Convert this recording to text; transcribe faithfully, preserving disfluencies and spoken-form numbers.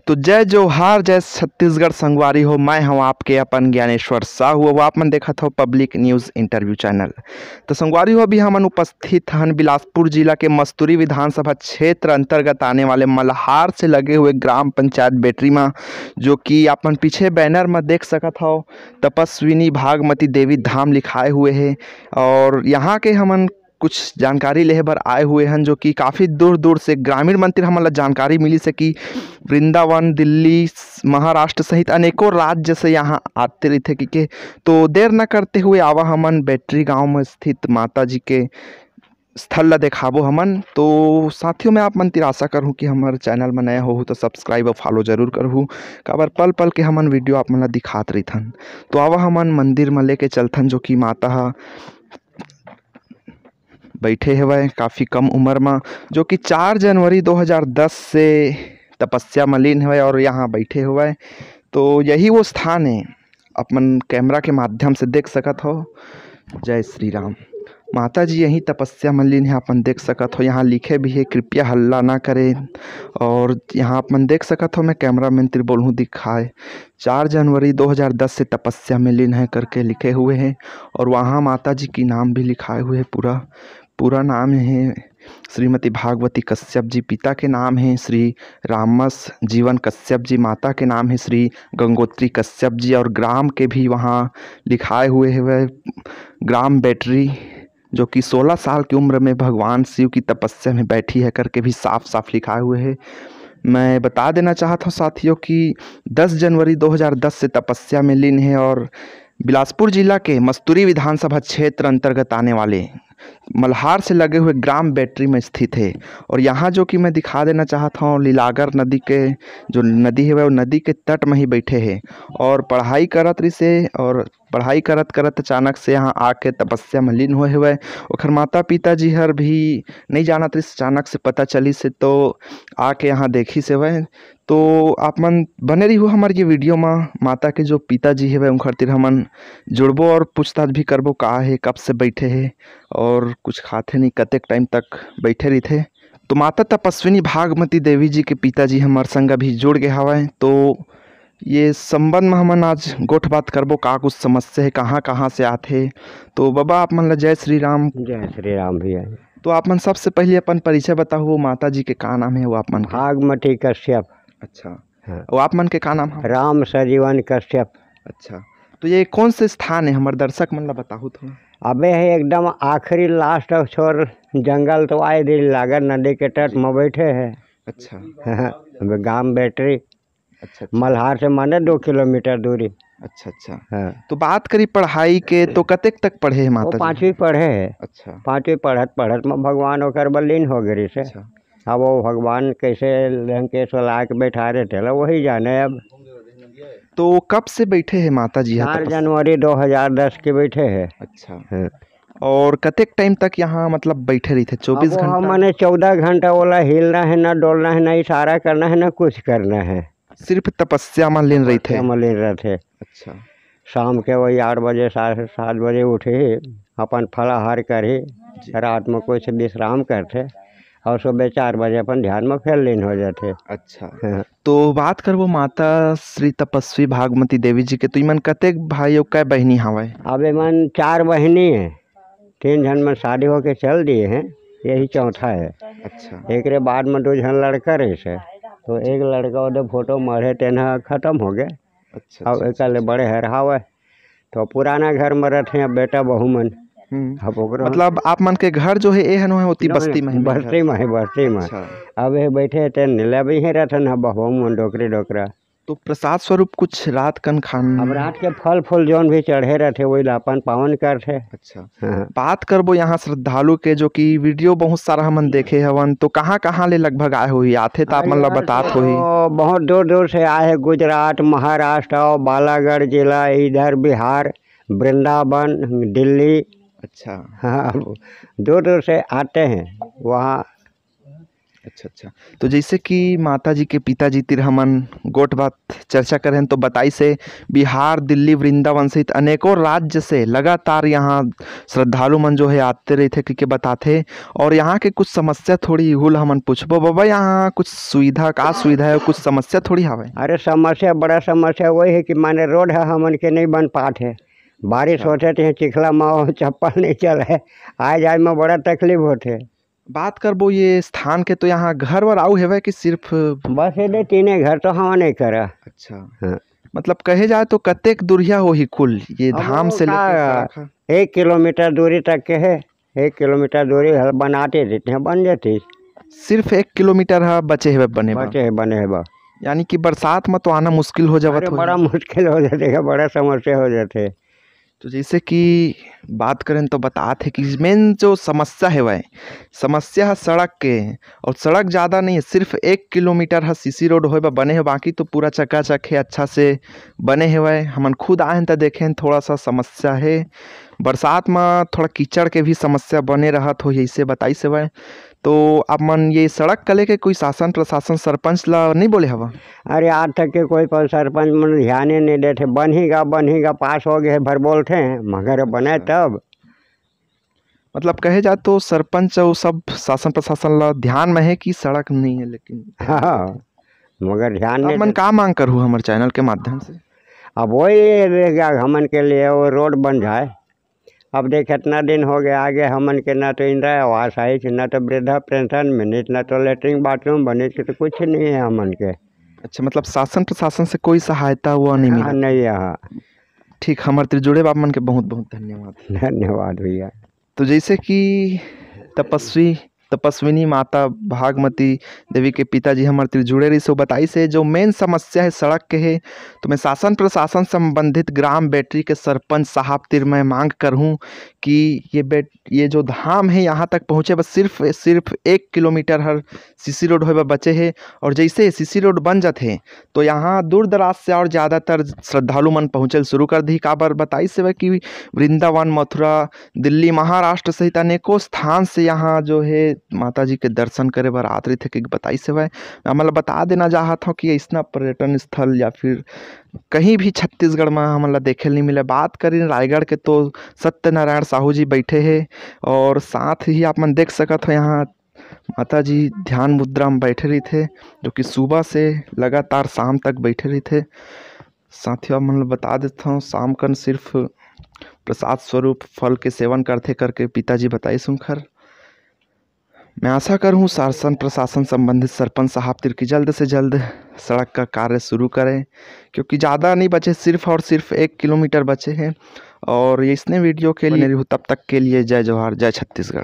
तो जय जोहार, जय छत्तीसगढ़ संगवारी हो। मैं हूं आपके अपन ज्ञानेश्वर साहू। अब आप मन देखत हो पब्लिक न्यूज़ इंटरव्यू चैनल। तो संगवारी हो, अभी हमन उपस्थित हन बिलासपुर जिला के मस्तूरी विधानसभा क्षेत्र अंतर्गत आने वाले मल्हार से लगे हुए ग्राम पंचायत बेटरी म, जो कि आप मन पीछे बैनर म देख सकत हो, तपस्विनी भागमती देवी धाम लिखाए हुए हे। और यहाँ के हमन कुछ जानकारी लेहे बर आए हुए हन, जो कि काफ़ी दूर दूर से ग्रामीण मन तिर हमन ला जानकारी मिलिस हे कि वृंदावन, दिल्ली, महाराष्ट्र सहित अनेकों राज्य से यहाँ आते रहिथे कि के। तो देर न करते हुए आवा हमन बेटरी गांव में स्थित माता जी के स्थल ला देखाबो हमन। तो साथियों, मैं आप मन तिर आशा करहूँ कि हमर चैनल में नया होहू तो सब्सक्राइब और फॉलो जरूर करहू, काबर पल पल के हमन वीडियो आप मन ला दिखात रहिथन। तो आवा हमन मंदिर में लेके चलथन, जो कि माता ह बैठे हवय काफ़ी कम उम्र म, जो कि चार जनवरी दो हज़ार दस से तपस्या म लीन हवय और यहाँ बैठे हवय। तो यही वो स्थान है, अपन कैमरा के माध्यम से देख सकत हो। जय श्री राम। माता जी यहीं तपस्या म लीन है, अपन देख सकत हो। यहाँ लिखे भी है, "कृपया हल्ला ना करें।" और यहाँ अपन देख सकत हो, मैं कैमरा मैन तिर बोलहूँ दिखाए, चार जनवरी दो हज़ार दस से तपस्या में लीन है करके लिखे हुए हैं। और वहाँ माता जी की नाम भी लिखाए हुए हैं, पूरा, पूरा नाम है श्रीमती भागवती कश्यप जी, पिता के नाम है श्री रामस जीवन कश्यप जी, माता के नाम है श्री गंगोत्री कश्यप जी। और ग्राम के भी वहाँ लिखाए हुए हैं, वह ग्राम बेटरी, जो कि सोलह साल की उम्र में भगवान शिव की तपस्या में बैठी है करके भी साफ साफ लिखाए हुए है। मैं बता देना चाहता हूँ साथियों कि दस जनवरी दो हज़ार दस से तपस्या में लीन है और बिलासपुर जिला के मस्तूरी विधानसभा क्षेत्र अंतर्गत आने वाले मल्हार से लगे हुए ग्राम बेटरी में स्थित है। और यहाँ जो कि मैं दिखा देना चाहता हूँ, लीलागर नदी के जो नदी है, वो नदी के तट में ही बैठे है और पढ़ाई करत रहिसे और पढ़ाई करत करत अचानक से यहाँ आके तपस्या में लीन होए हवय। ओखर माता पिता जी हर भी नहीं जानत रहिस, अचानक से पता चलिस हे तो आके यहाँ देखिस हवय। तो आप मन बने रहिहू हमर ये वीडियो म। माता के जो पिता जी हवय उनखर तिर हमन जुड़बो और पूछताछ भी करबो का हे, कब से बैठे हे और कुछ खाथे नहीं, कतेक टाइम तक बैठे रहिथे। तो माता तपस्विनी भागमती देवी जी के पिता जी हमर संग अभी जुड़ गए हवय। तो ये संबंध में हमन आज गोठ बात करबो, का कुछ समस्या है, कहाँ कहाँ से आथे। तो बाबा, आप मन ला जय श्री राम। जय श्री राम भैया। तो आप मन सबसे पहले अपन परिचय बताहू, माता जी के का नाम है वो आप मन के? भागमती कश्यप। अच्छा। हाँ। वो आप मन के का नाम है? राम सजीवन कश्यप। अच्छा, तो ये कौन से स्थान है, हमर दर्शक मन ला बताहू थोड़ा। अबे है एकदम आखिरी लास्ट छोर जंगल, तो आए दिन लीलागर नदी के तट में बैठे है। अच्छा। हाँ, अबे गांव बेटरी। अच्छा, अच्छा। मल्हार से माने दो किलोमीटर दूरी। अच्छा, अच्छा। हाँ। तो बात करी पढ़ाई के, तो कतेक तक पढ़े है वो माता जी? पाँचवीं पढ़े है। अच्छा। पाँचवीं पढ़त पढ़त में भगवान ओकर बर लीन हो गए से। अच्छा। अब वो भगवान कैसे लंकेश ला के बैठा रहे थे, वही जाने अब। तो कब से बैठे है माता जी यहाँ चार तपस्या? जनवरी दो हज़ार दस के बैठे है। अच्छा। हाँ। और कतेक टाइम तक यहाँ मतलब बैठे रहिथे? चौबीस अब वो घंटा? हमने चौदह घंटा, ओला हिलना है, ना डोलना है, ना इशारा करना है, ना कुछ करना है। सिर्फ तपस्या में लीन रहिथे? तपस्या में लीन रहिथे। अच्छा। शाम के वही आठ बजे, साढ़े सात बजे उठही, अपन फलाहार करही, जी। रात में कुछ विश्राम करथे और सुबह चार बजे अपन ध्यान में फिर लीन हो जाथे। अच्छा। हाँ। तो बात करबो माता श्री तपस्वी भागमती देवी जी के, तो इमन कतेक भाई अउ कै बहिनी हवय? अब इमन चार बहिनी है, तीन झन में शादी होके चल दिए हैं, यही चौथा है। अच्छा। एकरे बाद में दो झन लड़का रहिस है, तो एक लड़का ओदे फोटो मढ़े तेन ह खत्म हो गए। अच्छा, अब अच्छा, एकर ले अच्छा। बड़े हर हावय, तो पुराना घर में रहिथे अब बेटा बहू मन। हम्म। अब ओकरो मतलब आप मन के घर जो है ए हन, ओती बस्ती में ही बस्ती घर? में ही, बस्ती में। अच्छा। अब ये बैठे तेन ले भी ही रहिथे ना बहू मन डोकरी डोकरा। तो प्रसाद स्वरूप कुछ रात कन खान? अब रात के फल फूल जौन भी चढ़े रहिथे, वही ला अपन पावन करथे। अच्छा। हाँ। बात करबो यहाँ श्रद्धालु के, जो कि वीडियो बहुत सारा हमन देखे हवन, तो कहाँ कहाँ ले लगभग आए होही, आथे त आप मन ला अरे यार, बतात होही। तो बहुत दूर दूर से आए हैं, गुजरात, महाराष्ट्र और बालाघाट जिला, इधर बिहार, वृंदावन, दिल्ली। अच्छा। हाँ, दूर दूर से आते हैं वहाँ। अच्छा, अच्छा। तो जैसे कि माता जी के पिताजी तिर हमन गोठ बात चर्चा करें, तो बताइस हे, बिहार, दिल्ली, वृंदावन सहित अनेकों राज्य से लगातार यहाँ श्रद्धालु मन जो है आते रहिथे कहिके बताथे। और यहाँ के कुछ समस्या थोड़ी हुल हमन पूछबो। बाबा, यहाँ कुछ सुविधा, का सुविधा है, कुछ समस्या थोड़ी हवे? अरे, समस्या, बड़ा समस्या वही है कि माने रोड है हमन के नहीं बन पात हे। बारिश अच्छा। होथे तो यहाँ चिखला में चप्पल नहीं चले, आए जाए में बड़ा तकलीफ होथे। बात करबो ये स्थान के, तो यहाँ घर वर आऊ हेवय कि सिर्फ बस ये दे तीने घर तो हवा नहीं करा। अच्छा। हाँ। मतलब कहे जाए तो कतेक दुरिहा होही कुल ये अब धाम वो से लेके का सड़क ह? एक किलोमीटर दूरी तक के है, एक किलोमीटर दूरी हल बनाते देते हैं, बन जाती। सिर्फ एक किलोमीटर ह बचे हेवय बने बर। बचे है, बने है बा। यानी कि बरसात में तो आना मुश्किल हो जावत अरे, होही। बड़ा मुश्किल हो जाते है, बड़ा समस्या हो जाते है। तो जैसे कि बात करें तो बतात हे कि मेन जो समस्या हेवय, समस्या है सड़क के, और सड़क ज़्यादा नहीं है, सिर्फ एक किलोमीटर ह सीसी रोड होए बर बने हे, बाकी तो पूरा चकाचक है, अच्छा से बने हेवय। हमन खुद आए हन त देखें, थोड़ा सा समस्या है, बरसात में थोड़ा कीचड़ के भी समस्या बने रहत होही, ऐसे बताइस हेवय। तो आप मन ये सड़क का लेके कोई शासन प्रशासन सरपंच ला नहीं बोले हवा? अरे, आज तक के कोई पर सरपंच मन ध्यान ही नहीं देते, बन ही गा, बन ही गा, पास हो गए भर बोलते हैं, मगर बने अच्छा। तब। मतलब कहे जाए तो सरपंच अउ सब शासन प्रशासन ला ध्यान में है कि सड़क नहीं है, लेकिन हाँ, मगर ध्यान आप नहीं मन देते। का मांग करहु हमर चैनल के माध्यम से? अब वही रह गया हमन के लिए, वो रोड बन जाए। अब देख, इतना दिन हो गया, आगे हमन के ना तो इंदिरा आवास आई, ना तो वृद्धा पेंशन मिली, ना तो लेटरिन बाथरूम बनी, तो कुछ नहीं है हमन के। अच्छा, मतलब शासन प्रशासन से कोई सहायता हुआ नहीं हाँ, मिला? नहीं है, हाँ। ठीक, हमर तिर जुड़े बर आप मन के बहुत बहुत धन्यवाद। धन्यवाद भैया। तो जैसे कि तपस्वी, तपस्विनी माता भागमती देवी के पिताजी हमर तिर जुड़े रहिस, वो बताइस हे जो मेन समस्या है सड़क के है, तो मैं शासन प्रशासन संबंधित ग्राम बेटरी के सरपंच साहब तिर मैं मांग करहूँ कि ये बेट-, ये जो धाम है यहाँ तक पहुँचे बस सिर्फ, सिर्फ एक किलोमीटर हर सीसी रोड होए बर बचे है, और जैसे सीसी रोड बन जाथे तो यहाँ दूर दराज से और ज़्यादातर श्रद्धालु मन पहुँचल शुरू कर दिही। काबर बताइस हेवय कि वृंदावन, मथुरा, दिल्ली, महाराष्ट्र सहित अनेकों स्थान से यहाँ जो है माता जी के दर्शन करे बर आत रहिथे कहिके बताइस हेवय। मैं हमन ला बता देना चाहत हौं कि अइसना पर्यटन स्थल या फिर कहीं भी छत्तीसगढ़ में हमन ला देखे ल नहीं मिले। बात करें रायगढ़ के तो सत्यनारायण साहू जी बैठे हे, और साथ ही आप मन देख सकत हो यहाँ माता जी ध्यान मुद्रा में बैठे रहिथे, जो कि सुबह से लगातार शाम तक बैठे रहिथे। साथियों, आप मन ल बता देथौं, शाम कन सिर्फ प्रसाद स्वरूप फल के सेवन करथे करके पिताजी बताइस उंखर। मैं आशा करहूँ शासन प्रशासन संबंधित सरपंच साहब तिर कि जल्द से जल्द सड़क का कार्य शुरू करें, क्योंकि ज़्यादा नहीं बचे, सिर्फ और सिर्फ एक किलोमीटर बचे हैं। और ये इसने वीडियो के लिए बने रहिहू, तब तक के लिए जय जोहार, जय छत्तीसगढ़।